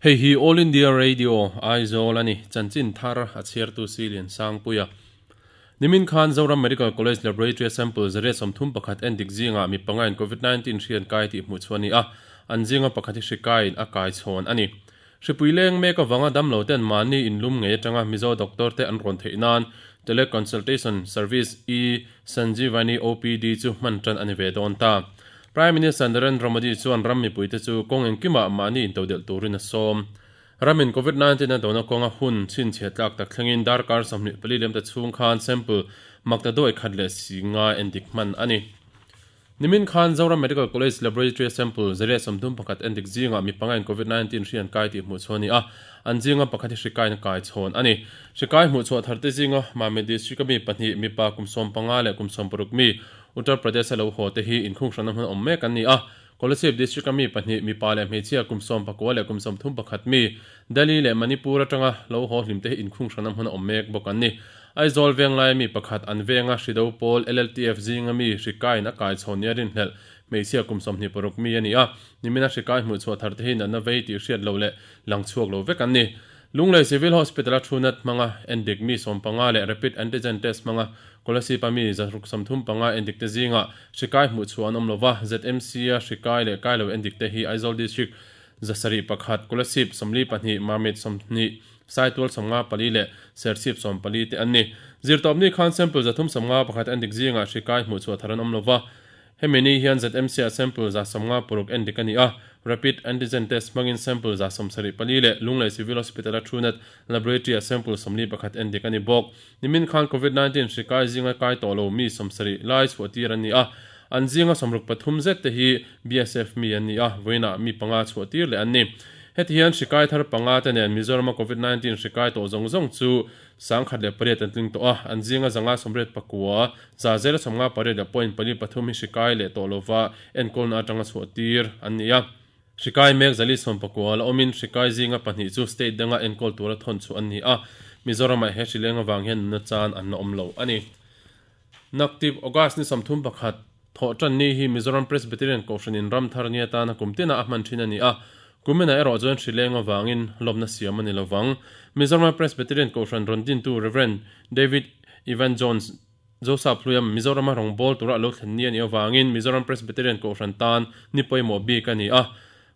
Hei hi All India Radio, Aizawl a ni. Chanchin thar a chhiartu Silian Sangpuia. Nimin khan Zoram Medical College Laboratory-a sample 131 endik zingah mi pangain Covid 19 hri an kai tih hmuh chhuah a ni a, an zinga pakhat hi hri kaiin a kai chhawn a ni. Hripui leng mek avanga damlo ten mahni inlum ngei atanga Mizo doctor te an rawn theih nan Teleconsultation Service e-Sanjeevani OPD chu hman tan a ni ve dawn ta. Prime Minister Narendra Modi chuan ram mipuite chu kawng engkimah mahni intodelh turin a sawm. Ramin Covid 19 a dona kawnga hun chhinchhiah tlak tak thlengin darkar 24 liamta chhung khan sample makta duai khat leh si nga endik hman a ni. Nimin khan Zoram Medical College Laboratory-a sample 131 endik zingah mi pangain Covid 19 hri an kai tih hmuh chhuah a ni a, an zinga pakhat hi hri kaiin a kai chhawn a ni. Hri kai hmuh chhuah tharte zinga Mamit District-a mi pahnih, mipa kum 15 leh kum 60 mi, Uttar Pradesh-a lo haw te hi inkhung hranna hmun a awm mek an ni a. Kolasib District-a mi pahnih, mipa leh hmeichhia kum 19 leh kum 31 mi, Delhi leh Manipur atanga lo haw hlim te hi inkhung hranna hmun a awm mek bawk an ni. Aizawl Venglai mi pakhat an venga hri do pawl LLTF zinga mi hri kaiin a kai chhawn nia rinhlelh hmeichhia kum 26 mi a ni a. Nimina hri kai hmuh chhuah thar te hi natna vei tih hriat lo leh lang chhuak lo vek an ni. Lunglei Civil Hospital-a thu nat hmanga endik mi 15 leh Rapid Antigen Test hmanga Kolasib-a mi 635 endik te zingah hri kai hmuh chhuah an awm lo va, ZMC-a hri kai leh kai lo endik te hi Aizawl District 701, Kolasib 42, Mamit 20, Saitual 54 leh Serchhip 14 te an ni. Zirtawpni khan sample 351 endik zingah hri kai hmuh chhuah thar an awm lo va, Hemi ni hian ZMC-ah sample 156 endik a ni a, Rapid Antigen Test hmangin sample 74 leh Lunglei Civil Hospital-a Truenat Laboratory-ah sample 41 endik a ni bawk. Nimin khan Covid 19 hri kai zinga kai tawh lo mi 70 lai chhuah tir an ni a, an zinga 63 zet te hi BSF mi an ni a, vawiinah mi panga chhuah tir leh an ni. Heti hian hri kai thar panga te nen Mizoram-a Covid 19 hri kai tawh zawng zawng chu 1008 an tling tawh a, an zinga 589, 058 leh point pali pathum hi hri kai leh tawh lova enkawlna atanga chhuah tir an ni a. Hri kai mek 419 la awmin hri kai zinga pahnih chu state danga enkawl tura thawn chhuah an ni a, Mizoramah he hri leng avang hian nunna chan an la awm lo a ni. Naktip August ni 31, thawh tan ni hi Mizoram Presbyterian Kohhranin ram thar ni atana kum tina a hman thin a ni a, kuminah erawh chuan hri leng avangin lawmna siam a ni lovang. Mizoram Presbyterian Kohhran rawn dintu Rev. David Evan Jones Joseph Hluiam Mizorama rawngbâwl tura a lo thlen ni a nih avangin Mizoram Presbyterian Kohhran tan ni pawimawh bik a ni a.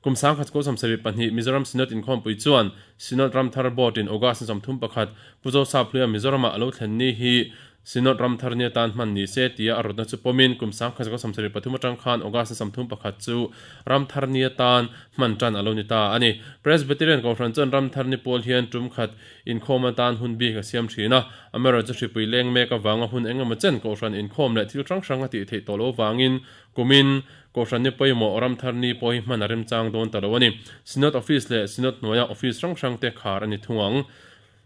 Kum 1972 Mizoram Synod inkhawmpui chuan Synod Ramthar Board-in August ni 31 Pu Joseph Hluiam Mizorama a lo thlen ni hi Synod Ramthar ni atan hman ni se tia a rawtna chu pawmin kum 1973 atang khan August ni 31 chu Ramthar ni atan hman tan a lo ni ta a ni. Presbyterian Kohhran chuan Ramthar ni pawl hian tum khat Inkhawm atan hun bik a siam thin a, amaherawhchu hripui leng mek avanga hun eng emaw chen Kohhran inkhawm leh thil hrang hrang a tih theih tawh loh avangin kumin Kohhran ni pawimawh Ramthar ni pawh hi hman a remchang dawn ta lo a ni. Synod Office leh Synod hnuaia Office hrang hrang te khar a ni thung ang.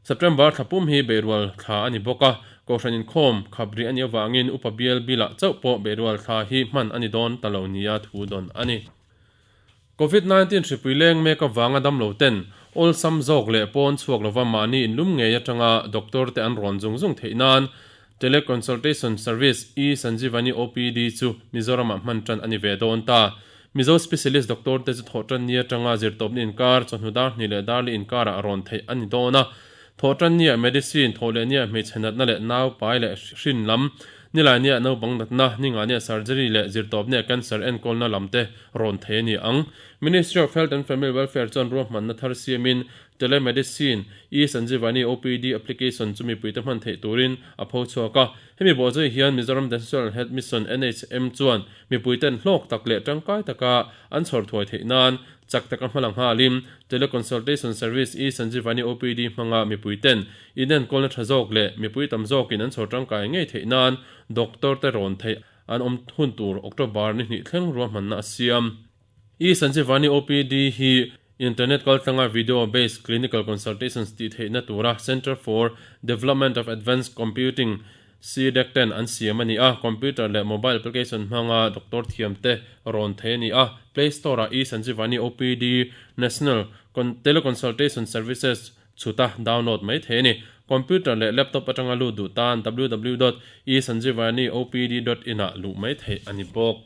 September thla pum hi Beihrual thla a ni bawk a, Kohhran inkhawm khap rih a nih avangin Upa Bial bilah chauh pawh Beihrual thla hi hman a ni dawn ta lo nia thu dawn a ni. Covid 19 hripui leng mek avanga damlo ten awlsam zawk leh pawn chhuak lova mahni inlum ngei atanga doctor te an rawn zung zung theih nan Teleconsultation Service e-Sanjeevani OPD chu Mizoramah hman tan a ni ve dawn ta. Mizo Specialist Doctor te chu thawhtan ni atanga zirtawpni inkar chawhnu dar hnih leh darli inkarah rawn theih a ni dawn a. Thawhtan nia medicine, thawhleh nia hmeichhe natna leh nau pai leh hrin lam, nilai nia naupang natna, ninga nia surgery leh zirtawp nia cancer enkawlna lam te rawn thei a ni ang. Ministry of Health and Family Welfare chuan ruahmanna thar siamin Telemedicine, e-Sanjeevani OPD application chu mipuite hman theih turin a pho chhuak a. Hemi bawhzui hian Mizoram National Health Mission, NHM, chuan mipuiten hlawk tak leh tangkai taka an chhawr thuai theih nan chak taka hma la nghalin Teleconsultation Service e-Sanjeevani OPD hmanga mipuiten inenkawlna tha zawk leh mipui tam zawkin an chhawr tangkai ngei theih nan doctor te rawn theih an awm hun tur October ni hnih thleng ruahmanna a siam. E-Sanjeevani OPD hi internet kaltlanga video based clinical consultations tih theihna tura Centre for Development of Advanced Computing, CDAC, ten an siam a ni a, computer leh mobile application hmanga doctor thiamte rawn thei a ni a. Play Store-ah E-Sanjeevani OPD National Teleconsultation Services chhuta download mai thei a ni. Computer leh laptop atanga lut duh tan www dot esanjeevaniopd dot in ah luh mai theih a ni bawk.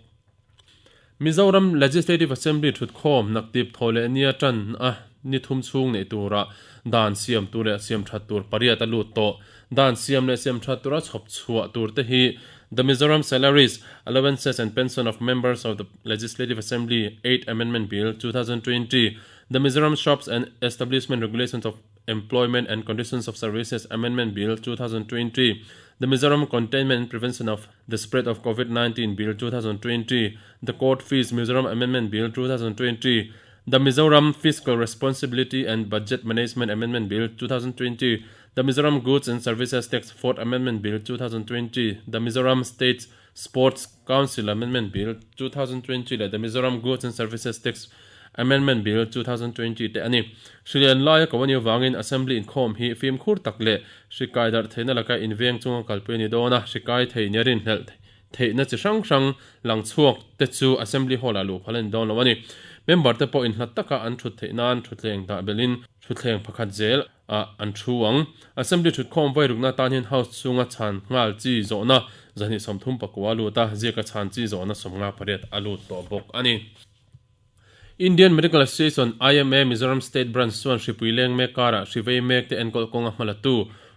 Mizoram Legislative Assembly thutkhawm naktip thaw leh nia tan a ni thum chhung neih turah dan siam tur leh siam that tur pariat a lut tawh. Dan siam leh siam that tura chhawp chhuah tur te hi The Mizoram Salaries, Allowances and Pension of Members of the Legislative Assembly, Eighth Amendment Bill, 2020, The Mizoram Shops and Establishment Regulations of Employment and Conditions of Services Amendment Bill, 2020, The Mizoram Containment and Prevention of the Spread of COVID-19 Bill, 2020, The Court Fees Mizoram Amendment Bill, 2020, The Mizoram Fiscal Responsibility and Budget Management Amendment Bill, 2020, The Mizoram Goods and Services Tax Fourth Amendment Bill, 2020, The Mizoram State Sports Council Amendment Bill, 2020 leh The Mizoram Goods and Services Tax Amendment Bill, 2020 te a ni. Hri lian laia ko a nih avangin Assembly inkhawm hi fimkhur tak leh hri kai darh theihna laka inveng chunga kalpui a ni dawn a, hri kai thei nia rinhlelh theihna chi hrang hrang lang chhuak te chu Assembly Hall-ah luh phal a ni dawn lo a ni. Member te pawh inhlat taka an thut theih nan thutthleng dah belhin thutthleng pakhat zel ah an thu ang. Assembly thutkhawm vairukna atan hian House chhunga chhan nghal chi zawhna 239 a lut a, ziaka chhan chi zawhna 58 a lut tawh bawk a ni. Indian Medical Association, IMA, Mizoram State Branch chuan hripui leng mek karah hri vei mek te enkawl kawnga hma latu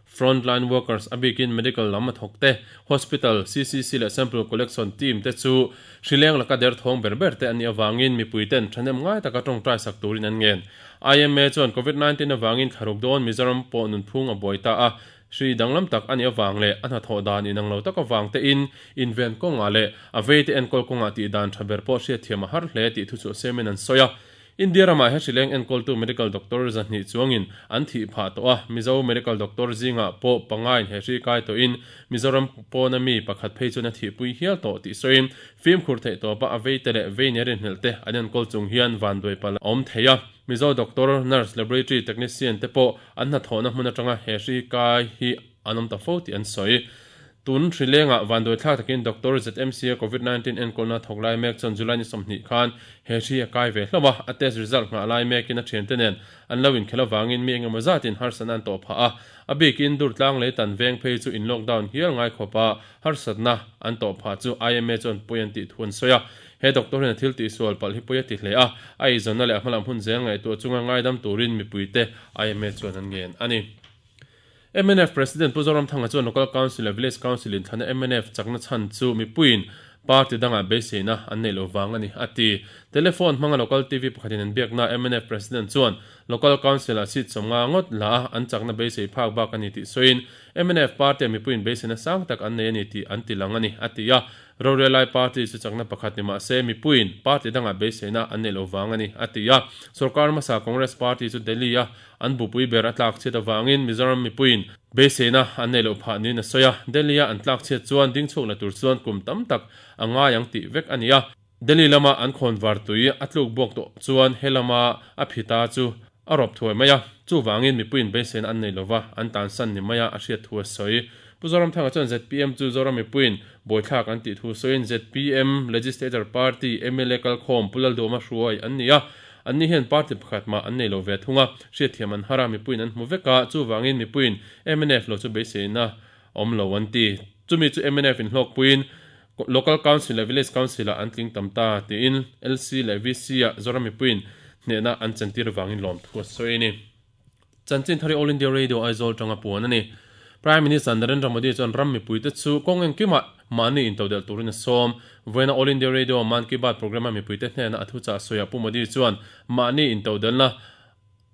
Frontline Workers a bikin Medical lam a thawk te, Hospital, CCC leh Sample Collection Team te chu hri leng laka derthawng ber ber te an nih avangin mipui ten thahnem ngai taka tawngtai sak turin an ngen. IMA chuan Covid 19 avangin thlaruk dawn Mizoram pawh nunphung a buai ta a, Hri danglam tak a nih avang leh a hnathawh dan inang lo tak avang tein inven kawngah leh a veite enkawl kawngah tih dan tha ber pawh hriatthiam a har hle tih thu chu semin an sawi a. India ramah he hrileng enkawltu medical doctor 200 chuangin an thih phah tawh a, Mizo medical doctor zingah pawh pangain he hri kai tawhin Mizoram pawna mi pakhat phei chuan a thihpui hial tawh tih sawiin fimkhur theih tawpa a veite leh vei nia rinhlelh te an enkawl chung hian vanduai palh a awm thei a. Mizo doctor, nurse, laboratory technician te pawh an hnathawhna hmun atanga he hri kai hi an awm ta fo tih an sawi. Tun hri lengah vanduaithlak takin Doctor ZMC-a Covid 19 enkawlna thawk lai mek chuan July ni 20 khan he hri a kai ve hlauh a, a test result nghah lai mekin a thiante nen an lo inkhelh avangin mi engemaw zatin harsatna an tawh phah a, a bikin Durtlang lei tan veng phei chu in lockdown hial ngai khawpa harsatna an tawh phah chu IMA chuan pawi an tih thu an sawi a. He doctor hian a thil tihsual palh hi pawi a ti hle a, a eizawnna leh a hmalam hun zel ngaihtuah chunga ngaidam turin mipuite IMA chuan an ngen a ni. Mnf President Pu Zoramthanga chuan Local Council leh Village Council inthlana mnf chakna chhan chu mipuiin party dangah beiseina an neih loh vang a ni, a ti. Telephone hmanga Local TV pakhatin an biakna mnf President chuan Local Council-ah seat 50 ngawt la a, an chakna beisei phak bak a ni tih sawiin mnf party-ah mipuiin beiseina sang tak an nei a ni tih an ti lang a ni, a ti a. Rorelai party chu chakna pakhat ni mah se mipuiin party dangah beiseina an neih loh vang a ni, a ti a. Sorkar hmasa Congress party chu Delhi-a an bupui ber a tlak chhiat avangin Mizoram mipuiin beiseina an neih loh phah niin a sawi a. Delhi-a an tlak chhiat chuan ding chhuak la tur chuan kum tam tak a ngai ang tih vek a ni a. Delhi lama an khawn var tui a tluk buak tawh chuan he lama a phita chu a rawp thuai mai a, chuvangin mipuiin beiseina an nei lova, an tansan ni maia a hriat thu a sawi. Pu Zoramthanga chuan zpm chu Zoram mipuiin buaithlak an tih thu sawiin zpm Legislature Party mla kalkhawm Pu Lalduhawma hruai an ni a, anni hian party pakhat mah an nei lo ve thung a, hriatthiam an har a, mipuiin an hmu vek a, chuvangin mipuiin mnf lo chu beiseina awm lo an ti. Chumi chu mnf in hlawkpuiin Local Council leh Village Council-ah an tling tam ta tiin LC leh VC-ah Zoram mipuiin hnehna an chantir vangin lawmthu a sawi a ni. Chanchin thari All India Radio Aizawl tanga puan a ni. Prime Minister Narendra Modi chuan ram mipuite chu kawng engkimah mahni intodelh turin a sawm. Vawiina All India Radio Mann Ki Baat programme-a mipuite hnena a thuchah sawiah Pu Modi chuan mahni intodelhna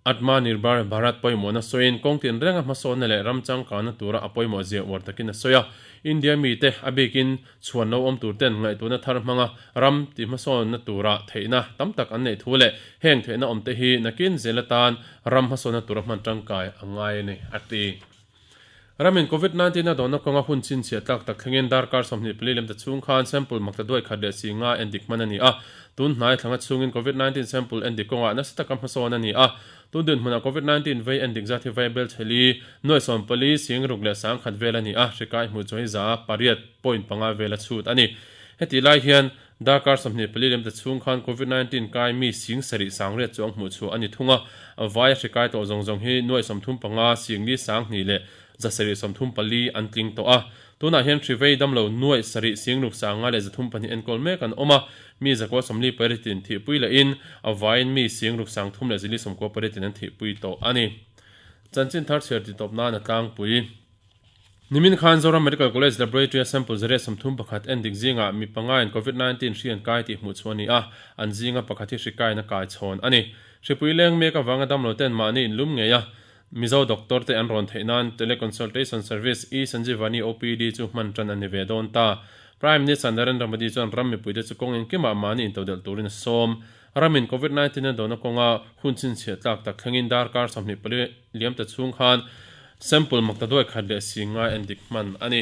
Atma Nirbhar Bharat pawimawhna sawiin kawng tinrenga hmasawnna leh ram changkanna tura a pawimawh zia uar takin a sawi a. India mite, a bikin chhuan lo awm turten ngaihtuahna thar hmanga ram tihhmasawnna tura theihna tam tak an neih thu leh heng theihna awmte hi nakin zel atan ram hmasawnna tura hman tangkai a ngai a ni, a ti. Ramin Covid 19 a dawnna kawnga hun chhinchhiah tlak tak thlengin darkar 24 lem ta chhung khan sample makta duai khat leh si nga endik hman a ni a. Tun hnai thlanga chhungin Covid 19 sample endik kawngah nasa taka hmasawn a ni a. Tun dinhmunah Covid 19 vei endik zat hi vaibel chheli nuai 14 sing ruk leh 10,000 vel a ni a, hri kai hmuh chu hei 8.5 vel a chhut a ni. Heti lai hian Darkar 24 lem ta chhung khan Covid 19 kai mi sing sarih sangriat chuang hmuh chhuah a ni thung a, a vai a hri kai tawh zawng zawng hi nuai 35 sing li 2000 leh 734 an tling tawh a. Tunah hian hrivei damlo nuaih sarih singruk sanga leh 302 enkawl mek an awm a, mi 140 paritin thihpui lehin a vaiin mi singruk sang thum leh zili sawmkua paritin an thihpui tawh a ni. Chanchin thar chhiar titawp nan a tlangpui. Nimin khan Zoram Medical College Laboratory-a sample 131 endik zingah mi pangain Covid 19 hri an kai tih hmuh chhuah a ni a, an zinga pakhat hi hri kaiin a kai chhawn a ni. Hripui leng mek avanga damlo ten mahni inlum ngei a, Mizo doctor te an rawn theih nan Teleconsultation Service e-Sanjeevani OPD chu hman tan a ni ve dawn ta. Prime Minister Narendra Modi chuan ram mipuite chu kawng engkimah mahni intodelh turin a sawm. Ramin Covid 19 a dawhna kawnga hun chhinchhiah tlak tak thlengin darkar 24 liam ta chhung khan sample makta duai khat leh si ngai endik hman a ni.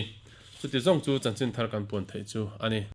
Chuti zawng chu chanchin thar kan puan theih chu a ni.